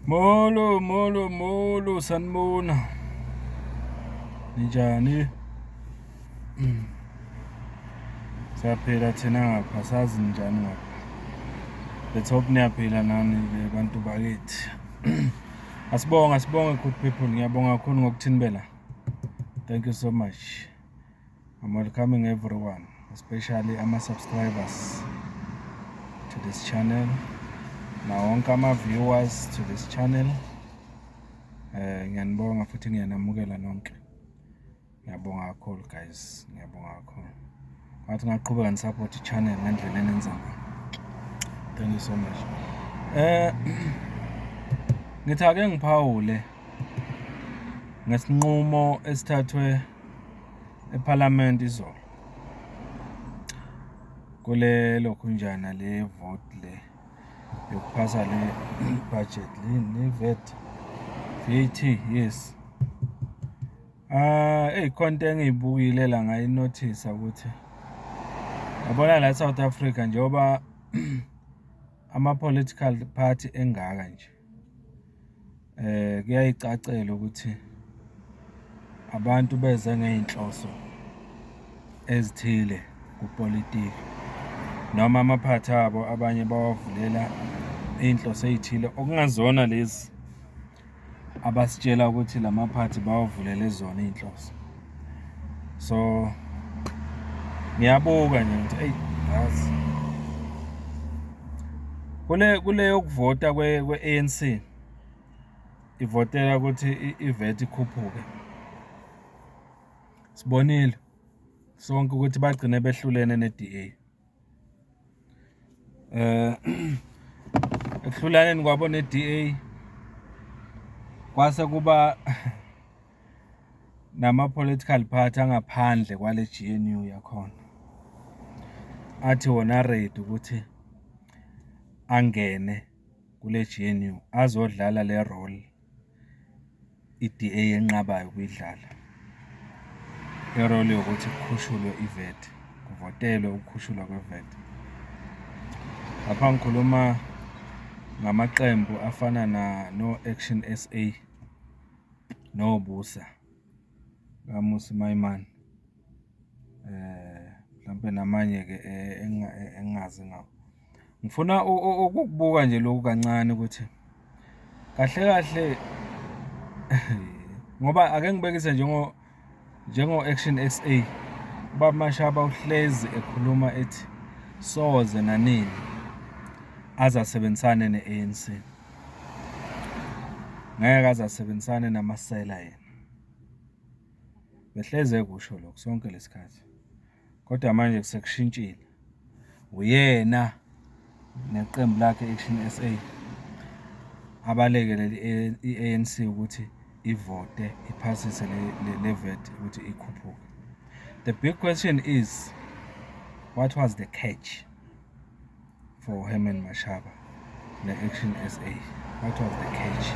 Molo, molo, molo, sanibona. Ninjani? Siyaphila thina ngapha, sazi ninjani ngapha. Let's hope niyaphila nani-ke bantu bakithi. Asibonge, asibonge good people. Ngiyabonga kakhulu ngokuthi nibe la. Thank you so much. I'm welcoming everyone, especially ama-subscribers to this channel. Nawo wonke ama-viewers to this channel. Ngiyanibonga futhi ngiyanamukela nonke. Ngiyabonga kakhulu guys, ngiyabonga kakhulu. Ngathi ngaqhubeka ni-support i-channel ngendlela enenza ngayo. Thank you so much. Ngithi ake ngiphawule ngesinqumo esithathwe ePhalamende izolo kule lokhunjana le vote le yokuphasa le budget le VAT, VAT, yes. Ah, eyi, khona into engiyibukile la, ngayinothisa ukuthi yabona la e-South Africa, njengoba ama-political party engaka nje, kuyayicacela ukuthi abantu beze ngey'nhloso ezithile kupolitiki, noma amaphathi abo abanye bawavulela iy'nhloso ey'thile okungazona lezi abasitshela ukuthi la maphathi bawavulele zona iy'nhloso. So ngiyabuka nje ngithi, eyi, yazi kule yokuvota kwe-ANC, ivotela ukuthi i-VAT ikhuphuke. Sibonile sonke ukuthi bagcine behlulene ne-DA. Ekuhlulaneni kwabo ne-DA kwase kuba nama-political party angaphandle kwale G_N_U yakhona, athi wona ready ukuthi angene kule G_N_U azodlala le role i-D_A enqabayo ukuyidlala. I-role yokuthi kukhushulwe i-VAT, kuvotelwe ukukhushulwa kwe-VAT. Lapha ngikhuluma ngamaqembu afana no-Action SA, noBusa kaMmusi Maimane, mhlampe namanye-ke engingazi ngawo. Ngifuna ukukubuka nje lokhu kancane ukuthi kahle kahle, ngoba ake ngibekise njengo-Action SA, ubaba Mashaba uhlezi ekhuluma ethi soze nanini aze asebenzisane ne-ANC, ngeke aze asebenzisane namasela yena. Behlezi ekusho lokho sonke lesikhathi, kodwa manje sekushintshile. Uyena neqembu lakhe i-Action SA abalekelele i-ANC ukuthi ivote, iphasise le VAT ukuthi ikhuphuke. The big question is, what was the catch for Herman Mashaba ne-Action SA? What was the catch?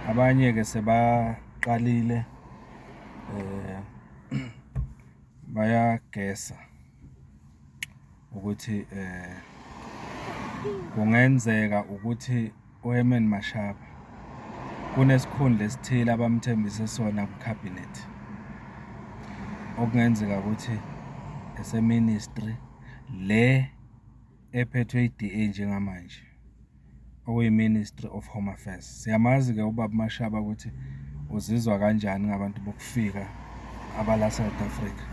Abanye-ke sebaqalile bayagesa ukuthi kungenzeka ukuthi uHerman Mashaba kunesikhundla esithile abamthembise sona kukhabhinethi, okungenzeka ukuthi ese-ministry le ephethwe i-D_A njengamanje, okuyi-Ministry of Home Affairs. Siyamazi-ke ubaba Mashaba ukuthi uzizwa kanjani ngabantu bokufika abala South Africa,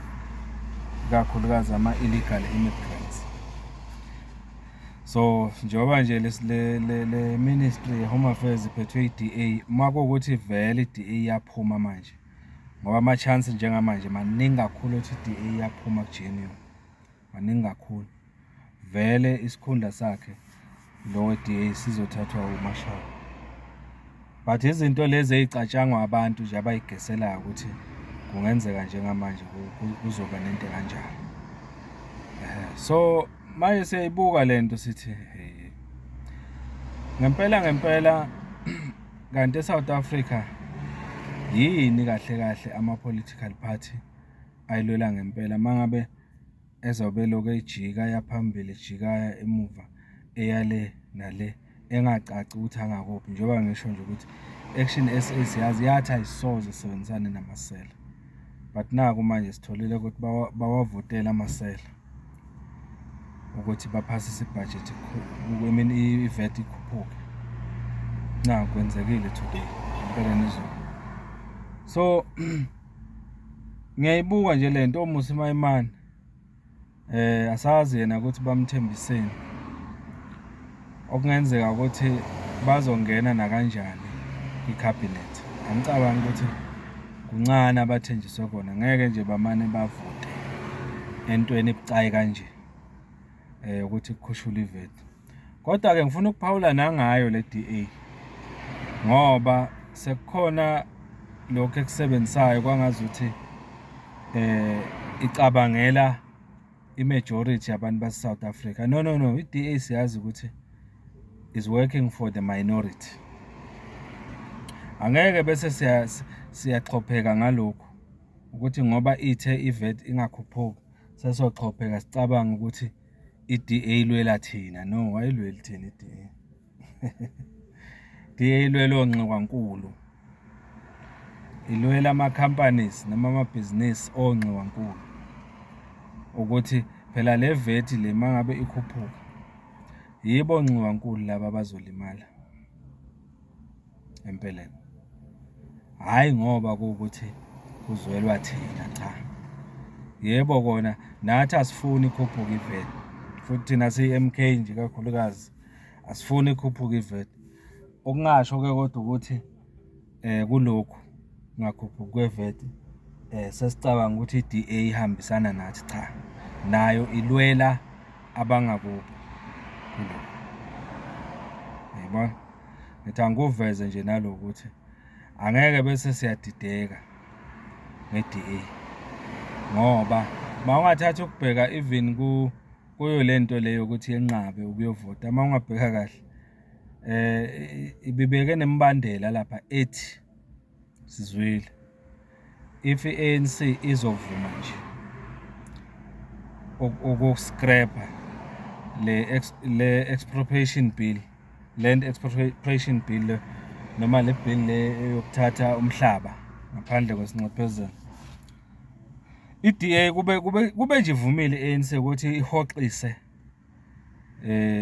ikakhulukazi ama-illegal immigrants. So njengoba nje le Ministry ye-Home Affairs iphethwe i-D_A, uma kuwukuthi vele i-D_A iyaphuma manje, ngoba ama-chance njengamanje maningi kakhulu ukuthi i-D_A iyaphuma ku-G_N_U, maningi kakhulu. Vele isikhundla sakhe lo we-D_A sizothathwa uMashaba. But izinto lezi ey'catshangwa abantu nje abay'geselayo ukuthi kungenzeka njengamanje kuzoba nento ekanjalo. So manje siyayibuka lento sithi, hey, ngempela ngempela kanti e-South Africa yini kahle kahle ama-political party ayilwela ngempela, uma ngabe ezobe elokhu ejika eya phambili, ejika emuva, eya le nale? engacaci ukuthi angakuphi. Njengoba ngisho nje ukuthi i-Action SA siyazi yathi ayisoze isebenzisane namasela, but naku manje sitholile ukuthi bawavotele amasela ukuthi baphasise ibhajethi, I mean i-VAT ikhuphuke. Naku kwenzekile today, empeleni izolo. So, ngiyayibuka nje le nto oMmusi Maimane, asazi yena ukuthi bamthembiseni. Okungenzeka ukuthi bazongena nakanjani kwikhabhinethi. Angicabangi ukuthi kuncane abathenjiswe kona, ngeke nje bamane bavote entweni ebucayi kanje ukuthi kukhushulwe i-VAT. Kodwa-ke ngifuna ukuphawula nangayo le D_A, ngoba sekukhona lokhu ekusebenzisayo kwangazuthi icabangela i-majority yabantu base-South Africa. No, no, no, i-D_A siyazi ukuthi is working for the minority. Angeke bese siyaxhopheka ngalokhu ukuthi ngoba ithe i-VAT ingakhuphuki, sesiyoxhopheka sicabange ukuthi i-D_A ilwela thina. No, ayilweli thina i-D_A. I-D_A ilwela onxiwankulu, ilwela ama-companies noma amabhizinisi onxiwankulu ukuthi phela le VAT le uma ngabe ikhuphuka, yibo onxiwankulu laba abazolimala empeleni. Hhayi ngoba kuwukuthi kuzwelwa thina, cha. Yebo, kona nathi asifuni ikhuphuke i-VAT, futhi thina siyi-M_K nje ikakhulukazi, asifuni ikhuphuke i-VAT. Okungasho-ke kodwa ukuthi kulokhu kungakhuphuki kwe-VAT sesicabanga ukuthi i-D_A ihambisana nathi, cha, nayo ilwela abangakubo kulokhu. Uyayibona? Ngithi angikuveze nje nalokhu ukuthi angeke bese siyadideka nge-D_A ngoba uma ungathatha ukubheka even kuyo le nto le yokuthi yenqabe ukuyovota, uma ungabheka kahle ibibeke nemibandela lapha ethi, sizwile, if i-A_N_C izovuma nje uku-scrap-a le expropriation bill, land expropriation bill le, noma le bill le yokuthatha umhlaba ngaphandle kwesinxephezelo. I-D_A kube nje ivumile i-A_N_C ukuthi ihoxise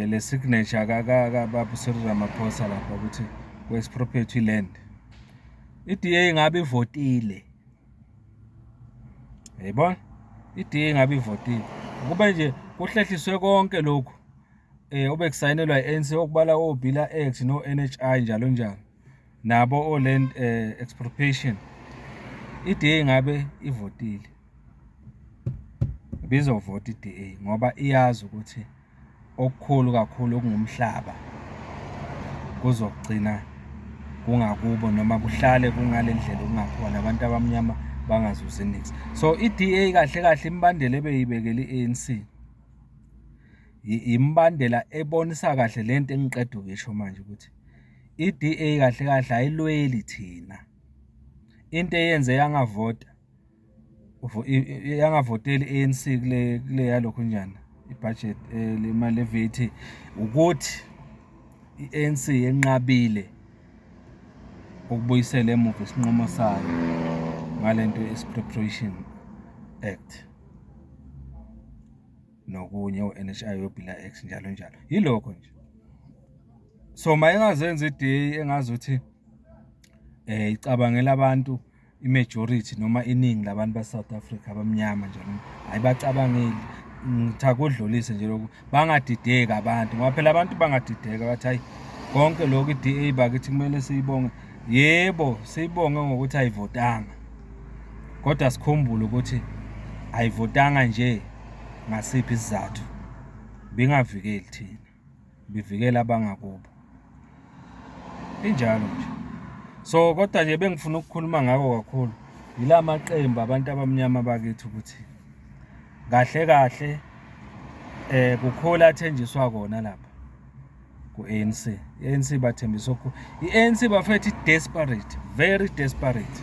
le signature kababa u-Cyril Ramaphosa lapha ukuthi ku-expropriate i-land. I-D_A ngabe ivotile. Uyayibona? I-D_A ngabe ivotile. Ukube nje kuhlehliswe konke lokhu obekusayinelwa i-A_N_C okubala o-BILA Act no-N_H_I njalo njalo, nabo o-land expropriation, i-D_A ngabe ivotile. Ibizovota i-D_A ngoba iyazi ukuthi okukhulu kakhulu okungumhlaba kuzogcina kungakubo noma kuhlale kungale ndlela okungakhona, abantu abamnyama bangazuzi niks. So, i-D_A kahle kahle imibandela ebeyibekele i-A_N_C, imibandela ebonisa kahle lento engiqeda ukuyisho manje ukuthi i-D_A kahle kahle ayilweli thina. Into eyenze yangavota, yangavoteli i-A_N_C kule kuleya lokhunjana ibhajethi le mali ye-V_A_T, ukuthi i-A_N_C yenqabile ukubuyisela emuva isinqumo sayo ngale nto ye-Expropriation Act nokunye o-N_H_I, o-BILA Act, njalo njalo. Yilokho nje. So, mayingazenzi i-D_A engazuthi icabangela abantu i-majority noma iningi labantu base-South Africa abamnyama njalo, ayibacabangeli. Ngithi akudlulise nje lokhu, bangadideki abantu ngoba phela abantu bangadideka bathi hhayi, konke lokhu i-D_A bakithi kumele siyibonge. Yebo, siyibonge ngokuthi ayivotanga, kodwa sikhumbule ukuthi ayivotanga nje ngasiphi isizathu, ibingavikeli thina, ibivikela abangakubo. Injalo nje. So, kodwa nje bengifuna ukukhuluma ngako kakhulu yila maqembu abantu abamnyama bakithi ukuthi kahle kahle kukhula athenjiswa kona lapha ku-A_N_C. I-A_N_C bathembisa i-A_N_C bafethu i-desperate, very desperate.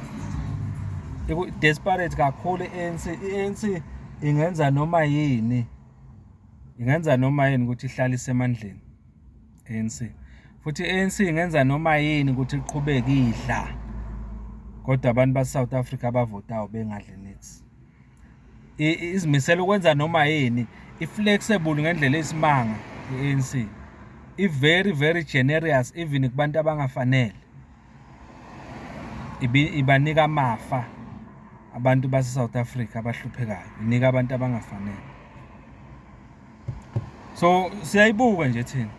Desperate kakhulu i-A_N_C. I-A_N_C ingenza noma yini, ingenza noma yini ukuthi ihlale isemandleni, A_N_C. Futhi i-A_N_C ingenza noma yini ukuthi iqhubeke idla, kodwa abantu base-South Africa abavotayo bengadli niks. Izimisele ukwenza noma yini, i-flexible ngendlela eyisimanga i-A_N_C. I-very, very generous even kubantu abangafanele. Ibanika amafa abantu base-South Africa abahluphekayo, inika abantu abangafanele. So, siyayibuka nje thina,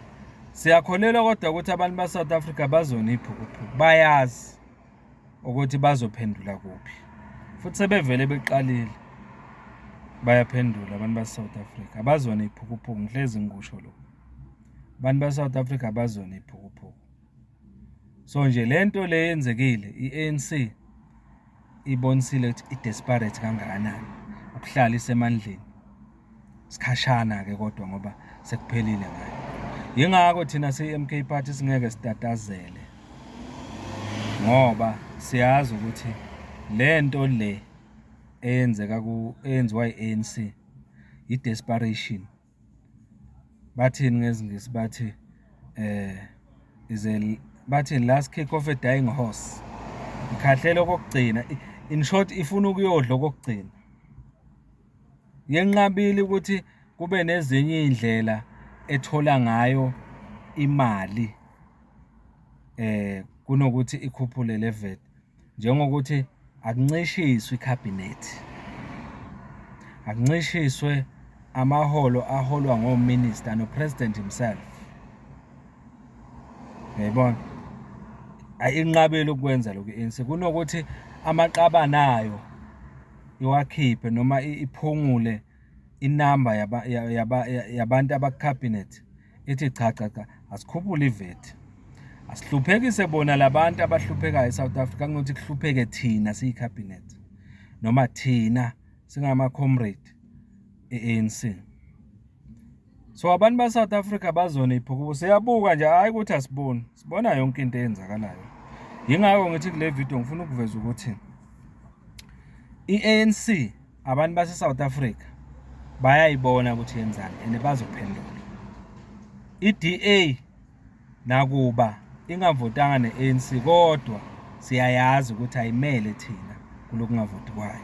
siyakholelwa kodwa ukuthi abantu base-South Africa bazona iy'phukuphuku, bayazi ukuthi bazophendula kuphi, futhi sebevele beqalile bayaphendula abantu base-South Africa, abazona iy'phukuphuku, ngihlezi ngikusho lokho. Abantu base-South Africa abazona iy'phukuphuku. So nje le nto le eyenzekile, i-A_N_C ibonisile ukuthi i-desperate kangakanani ukuhlala isemandleni. Isikhashana-ke kodwa ngoba sekuphelile ngayo. Yingakho thina siyi-M_K Party singeke sitatazele ngoba siyazi ukuthi le nto le eyenzeka eyenziwa i-A_N_C, i-desperation. Bathini ngesiNgisi bathi is a, bathi last kick of a dying horse. Ikhahlela okokugcina, in short, ifuna ukuyodla okokugcina. Yenqabile ukuthi kube nezinye iy'ndlela ethola ngayo imali kunokuthi ikhuphule le VAT. Njengokuthi akuncishiswe ikhabhinethi, akuncishiswe amaholo aholwa ngo-minister no-president himself. Uyayibona? Ayi, inqabile ukukwenza lokhu i-A_N_C, kunokuthi amaqabane ayo iwakhiphe noma iphungule inamba yabantu abakukhabhinethi, ithi cha cha cha, asikhuphule i-VAT. Asihluphekise bona la bantu abahluphekayo e-South Africa, kunokuthi kuhlupheke thina siyikhabhinethi noma thina singama-comrade e-A_N_C. So, abantu ba-South Africa bazona iy'phukuphuku, siyabuka nje, hhayi ukuthi asiboni, sibona yonke into eyenzakalayo. Yingakho ngithi kule video ngifuna ukuveza ukuthi i-A_N_C, abantu base-South Africa bayayibona ukuthi yenzani and bazophendula. I-D_A nakuba ingavotanga ne-A_N_C kodwa siyayazi ukuthi ayimele thina kulokungavoti kwayo.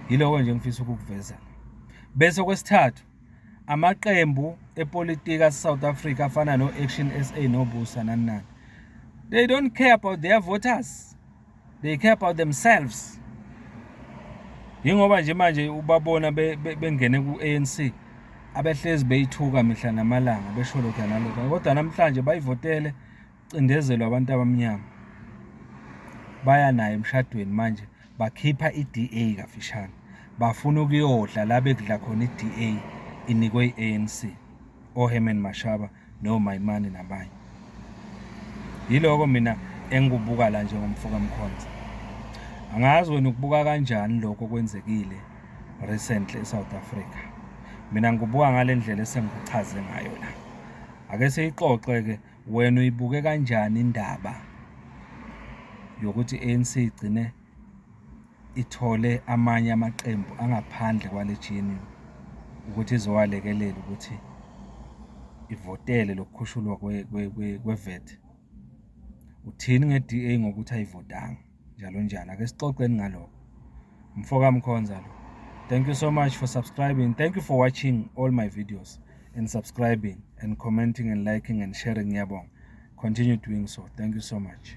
Yiloko nje engifisa ukukuveza. Bese okwesithathu, amaqembu epolitiki ase-South Africa afana no-Action S_A noBusa nani nani, they don't care about their voters, they care about themselves. Yingoba nje manje ubabona bengene ku-A_N_C, abehlezi beyithuka mihla namalanga, besho lokhuya nalokhuya, kodwa namhlanje bayivotele ukucindezelwa abantu abamnyama. Baya nayo emshadweni manje, bakhipha i-D_A kafishane, bafuna ukuyodla la bekudla khona i-D_A inikwe i-A_N_C, o-Herman Mashaba noMaimane nabanye. Yiloko mina engikubuka la njengomfo kaMkhonza. Angazi wena ukubuka kanjani lokho okwenzekile recently e-South Africa. Mina ngikubuka ngale ndlela esengikuchaze ngayo la. Ake siyixoxe-ke, wena uyibuke kanjani indaba yokuthi i-A_N_C igcine ithole amanye amaqembu angaphandle kwale G_N_U ukuthi izowalekelela ukuthi ivotele lokukhushulwa kwe-VAT? Uthini nge-D_A ngokuthi ayivotanga, njalo njalo? Ake sixoxeni ngalokho. Mfo kaMkhonza lo. Thank you so much for subscribing. Thank you for watching all my videos and subscribing and commenting and liking and sharing. Ngiyabonga. Continue doing so. Thank you so much.